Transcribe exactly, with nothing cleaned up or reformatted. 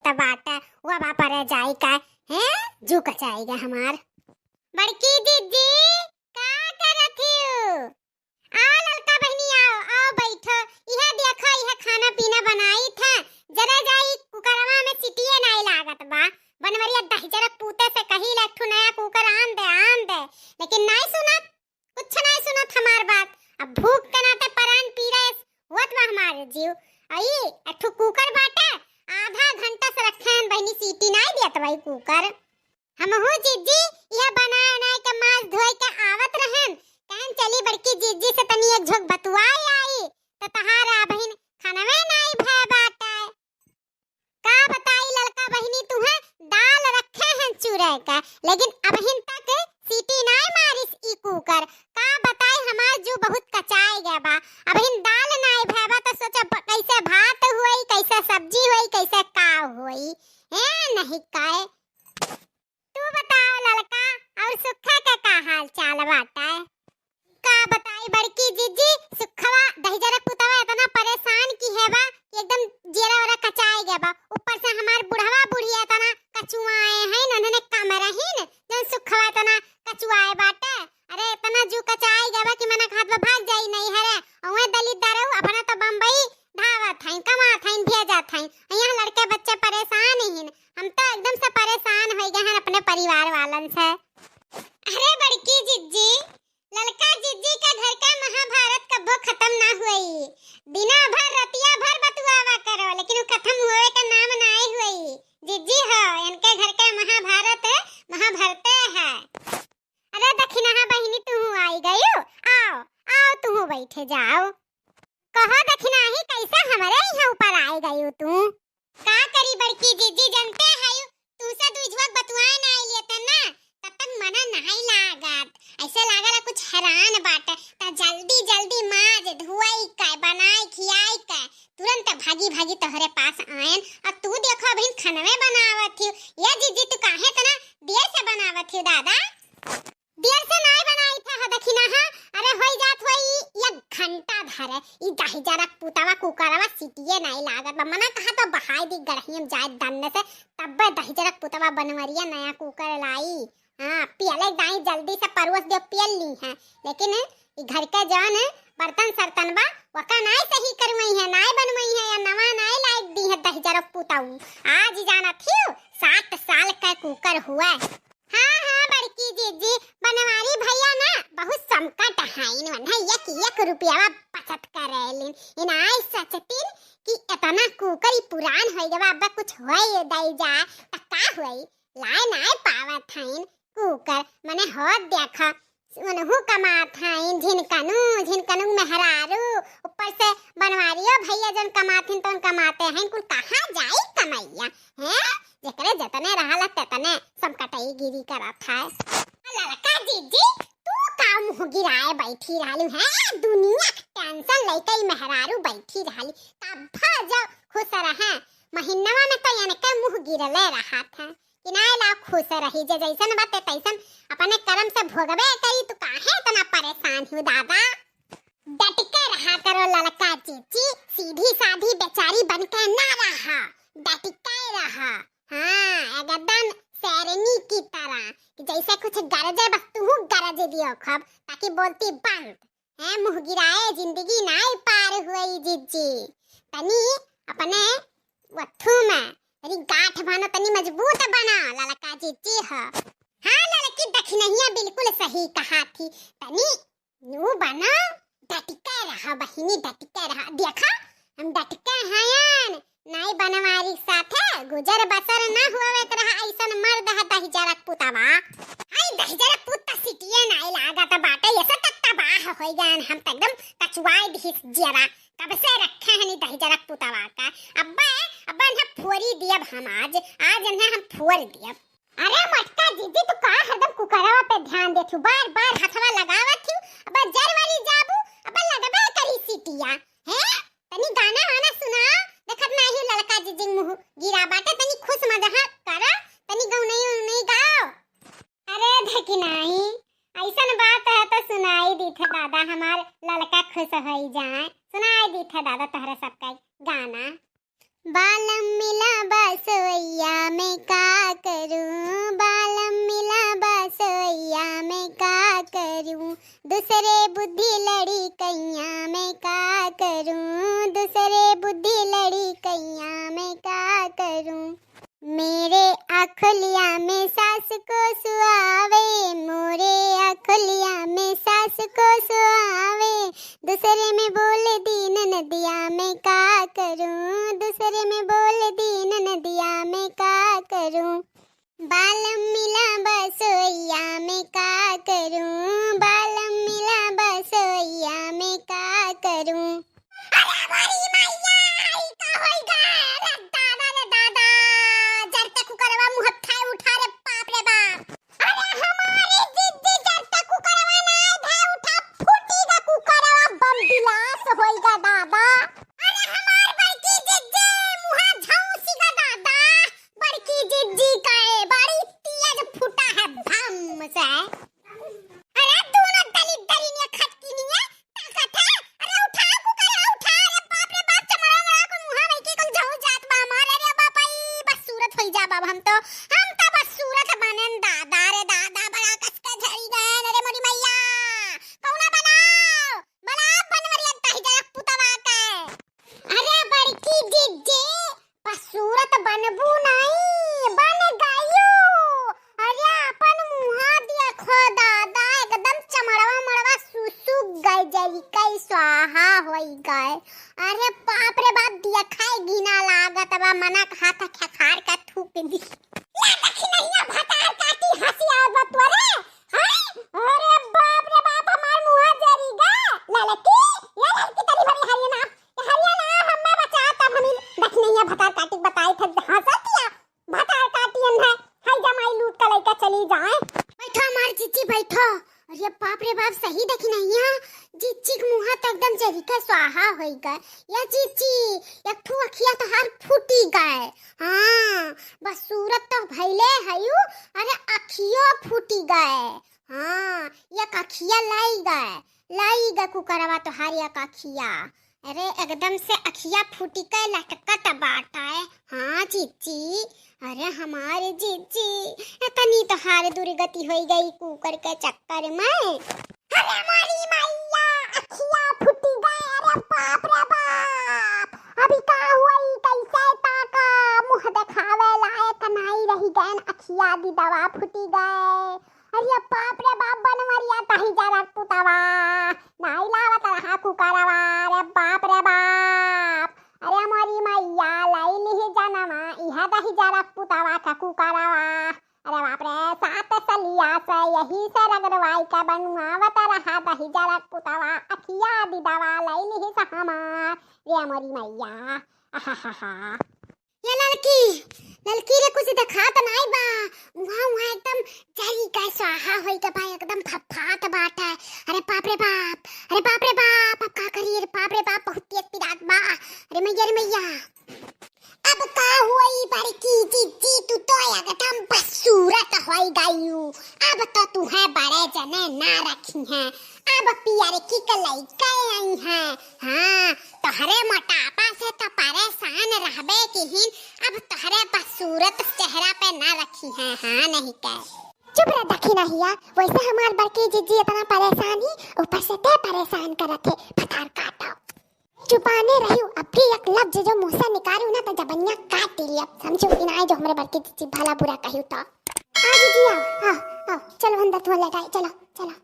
लागत बाटे, वो बा परे जाई का, हैं? जू कचाई गा हमार। बड़की जिज्जी, का करत हियो? आओ ललका बहिनी, आओ, आओ बैठो। इहे देखो, इहे खाना पीना बनाई थे। जरा जाई कुकरवा में सिटिये नाई लागत बा। बनवरिया दहिजरक पूते से कही ले, एक ठो नया कुकर आन दे, आन दे। लेकिन नाई सुनत, कुछ नाई सुनत हमार बात। अब भूख के नाते परान पीरा होत बा हमार जीव। अई, एक ठो कुकर बाटे, आधा घंटा से रखे हन बहिनी, सीटी नाई देत बा ई कुकर। हमहू जिज्जी इहे बनाए उनाए के माज धोए के आवत रहन, कहन चली बड़की जिज्जी से तनी एक झोंक बतुआए आई, त तहार अबहिन खनवे नाई भय बाटे। का बताई ललका बहिनी तुहे, दाल रखे हैं चूरे के, लेकिन अबहिन तक सीटी नाई मारिस ई कुकर। का बताई हमार जू बहुत कचाए गया बा, अबहिन दाल नाई भय बा, त सोचा ब-, कैसे भात होई, कैसे सब्जी होई, कैसे का होई, हैं नहीं काए। तू बताओ ललका, और सुखा के का हाल चाल बाटे? का बताई बड़की जिज्जी, सुखवा दहिजरक पुतवा इतना परेशान किहे बा कि एकदम जियरा ओरा कचाए गया बा। ऊपर से हमार बुढ़वा बुढ़िया इतना कचुआए हैं, उन्होंने कम रहीन, जौन सुखवा इतना कचुआए बाटे। अरे इतना जू कचाए गया बा कि मना खात बा भाग जाई नहीं हरे। उहे दलित दारू अपना तो बम्बई धावत हैं, कमात हैं, भेजत हैं। यहाँ लड़के बच्चे परेशान ही हैं। हम तो एकदम से परेशान हो गए हैं अपने परिवार वालन से। अरे बड़की जिज्जी, ललका जिज्जी का घर का महाभारत कब्बो खत्म ना हुई। दिना भर रतिया भर बतुआवा करो, लेकिन वो खत्म हुए का नाम नाई हुई। जिज्जी हो, इनके घर का महाभारत महाभारते है। अरे दखिनहा बहिनी, तू आई गयू, आओ, आओ तू बैठे जाओ। कहो दखिनही, कैसे हमरे यहाँ ऊपर आई गयू तू? का करी बड़की जिज्जी, जनते हयू, तुमसे दुई झोंक बतुआए ना आइलिए त ना, तब तक मना नहीं लागत। ऐसे लागला कुछ हैरान बाटे। त जल्दी जल्दी माज धुआई के, बनाई खियाई के, तुरंत भागी भागी तोहरे पास आयन। और तू देखो अभी खनवे बनावत हियो। ये जिज्जी तू काहे इतना देर से बनावत हियो दादा? देर से नाई बनाई थे ह दखिनहा। अरे होई जात होई एक घंटा धरे। ई दहिजरक पुतवा कुकरवा सीटिये नाई लागत बा। मना कहा तो बहाई दी गड़हियम जाए दन्न से, तब्बे दहिजरक पुतवा बनवरिया नया कुकर लाई। हाँ, पियले दाई जल्दी से परोस दे, पियल ली है। लेकिन ई घर के जौन बर्तन सर्तन बा, वका नाई सही करवई है, नाई बनवई है, या नवा नाई लाइक दी है दहिजरक पुतऊ। आज जानत हियो, सात साल का कुकर हुआ। हाँ, हाँ, बड़की जिज्जी, बनवारी भैया ना बहुत समकट हईन, वन्हे एक एक रुपयावा बचत करेलिन। इनाय सोचतिन कि एतना कुकर ई पुरान होइ गवा, अब कुछ होई दई जा, त का होई? लाए नाय पावत हईन कुकर, मने होत देखा, उनहु कमात हईन, झिनकनु, झिनकनु मेहरारू, ऊपर से बनवारियो भैया जन कमात हईन, तौन कमाते हईन, कुल कहाँ जाई कमैया, हैं? जेकरे जतने रहल है, ततने समकटई गिरी करत है। ललका जिज्जी, तू का मुँह गिराए बैठी रहलू है? दुनिया के tension लइके ई मेहरारू बैठी रहली, तब जब खुश रहे, महीनवा में तो इनके मुँह गिरले रहत है कि ना ला खुश रही, जे जैसन बाटे तैसन अपने कर्म से भोगबे करी, तू काहे इतना परेशान हो दादा? डट के रहा करो ललका जिज्जी, सीधी साधी बेचारी बन के ना रहा, डट के रहा। हाँ, एकदम शेरनी की तरह, कि जैसे कुछ गरजे बस तू गरज दियो खूब, ताकि बोलती बंद। हैं, मुँह गिराए जिंदगी नाई पार हुई जिज्जी। तनी अपने वथू में, तनी गांठ बानो, तनी मजबूत बना, ललका जिज्जी ह। हाँ, ललकी दखिनहिया बिल्कुल सही कहा थी। तनी नू बना, डटिके रहा बहिनी, डटिके रहा। देखा, हम डटिके हयन, नाई बनवारी साथे गुजर बसर ना होवे के रहा, ऐसन मर्द है दहिजरक पुतवा। हाय दहिजरक पुत त सिटिये नाई लागत बाटे, ये सब त तबाह हो गयन, हम त एकदम कचुआई दिहिस जियरा। कब से रखे हनी दहिजरक पुतवा का? अब्बे, अब्बे इन्हें फोरी दियब हम आज, आज इन्हें हम फोर दियब। अरे मोटका जिज्जी, तू का हरदम कुकरवा पे ध्यान देत हू? बार बार हथवा लगावत हू, अब जरवरी जाबू, अब लगबे करी सीटिया। हैं? तनी गाना वाना सुनाओ, देखत नाही ललका जिज्जी मुँह गिरा बाटे, तनी खुश मजहा करा, तनी गौनई उनई गाओ। अरे धकिनाही, ऐसन बात है तो सुनाई दीथे दादा, हमार ललका खुश होई जाए, सुनाई दीथे दादा तोहरे सबका गाना। बालम मिला बसोइया में का करूं, बालम मिला बसोइया में का करूं, दूसरे बुद्धि लड़ी कैया में का करूं, दूसरे बुद्धि लड़ी कैया में का करूं। मेरे अखुलिया में सास को सुआवे, मोरे अखुलिया में सास को सुआवे, दूसरे में बोल दी ननदिया में का करूं, दूसरे में बोल दी ननदिया में का करूं। बालम मिला बसोइया में का करूं, बालम मिला बसोइया में का करूं। अरे मोरी मैया, ई का होई गा? अरे दादा रे दादा, जरते कुकरवा मुँह खाए उठा रे बाप रे बाप। अरे हमारी जिज्जी जरते कुकरवा ना धाए उठा, फूटी गा कुकरवा, बम विलास होई गा दादा। अरे हमार बड़की जिज्जी मुँह झौंसी गा दादा, बड़की जिज्जी का ए बड़ी तेज फूटा है भम से। अरे दोनों दलित दलिनिया खटकी निया ताकत है। अरे उठा कुकर, उठा। अरे बाप रे बाप, चमड़ा मड़ा को मुहा वही के कुल झौ जात बा हमार। अरे बाप रे, बस सूरत होई जा बाब, हम तो, हम तो बस सूरत बनेन दादा रे दादा, बड़ा कस के झरी गए। अरे मोरी मैया, कौना बनाओ, बनाओ बनवरिया दही जरा पुतवा के। अरे बड़की जिज्जी, बस सूरत बनबू नाई, बन गयू। अरे अपन मुहा देखो दादा, एकदम चमड़वा मड़वा सुसुक गए, जरी कई स्वाहा होई गए। अरे बाप रे बाप, देखाए घिना लागत बा, मना के हाथ खखार के थूक दी। ला दखिनैया भतार काटी हंसी आवत बा तोरे, हैं? अरे बाप रे बाप, हमार मुहा जरी गा। ललकी, ये ललकी तरी भरी हरिया ना, हरिया ना, हम्मा बचा तब हमी दखिनैया भतार काटी बताई थे, हंसतिया। भतार काटियन है, हाय जमाई लूट के लइका चली जाए। बैठो हमार जिज्जी, बैठो। अरे बाप रे बाप, सही दखिनैया जिज्जी के मुहा तो एकदम जरी के स्वाहा होई गए। या जिज्जी, एक ठो अखिया तोहार फूटी गए। हाँ, बस सूरत तो भइले हयू, अरे अखियो फूटी गए। हाँ, एक अखिया लाई गए, लाई गए कुकरवा तोहार एक अखिया। अरे एकदम से अखिया फूटी के लटकत बाटे। हाँ जिज्जी, अरे हमारे जिज्जी, इतनी तोहार दुर्गति होई गई कुकर के चक्कर में। अरे मोरी मैया, अखिया फूटी गए, अरे बाप रे बाप, अभी का हुई, कैसे ताका, मुँह देखावे लायक नाई रही गए, अखिया दी दवा फूटी गए। अरे बाप रे बाप, बनवरिया दही जरा पुतवा, नाई लावत रहा कुकरवा, अरे बाप रे बाप। अरे मोरी मैया, लई लिही जनमा, इहा दही जरा पुतवा का कुकरवा। अरे बाप रे, सात सलिया से यही से रगड़वाई के बनवावत रहा दही जरा पुतवा, अखिया दी दवा लई लिही से हमार। रे मोरी मैया, आहाहाहा। ये ललकी, ललकी रे, कुछ देखात नाई बा। उहाँ, उहाँ एकदम जरी के स्वाहा होई के बा, एकदम फफात बाटे। अरे बाप रे बाप, अरे बाप रे बाप, अब का करी? अरे बाप रे बाप, बहुत तेज पिरात बा। अरे मैया रे मैया। अब का हुई बड़की जिज्जी, तू तो एकदम बदसूरत होई गयू। अब तो तुहे बड़े जने ना रखी हैं। अब पियरकी के लइके आई हैं। हाँ, तोहरे मोटापा से तो परेशान रहबे किहिन, अब तोहरे बदसूरत चेहरा पे ना रखी हैं। हाँ, नहीं के। चुप रह दखिनहिया, वैसे हमार बड़की जिज्जी इतना परेशान ही, ऊपर से ते परेशान करत है, भतार काटो। चुपाने रहियो, अब भी एक लफ्ज जो मुँह से निकालू ना तो जबनिया काट लिया, समझो कि ना, जो हमरे बड़की जिज्जी भला बुरा कहियो तो। आ जिज्जी, आओ, आओ, आओ, चलो अंदर तुहाँ लेटाई, चलो, चलो।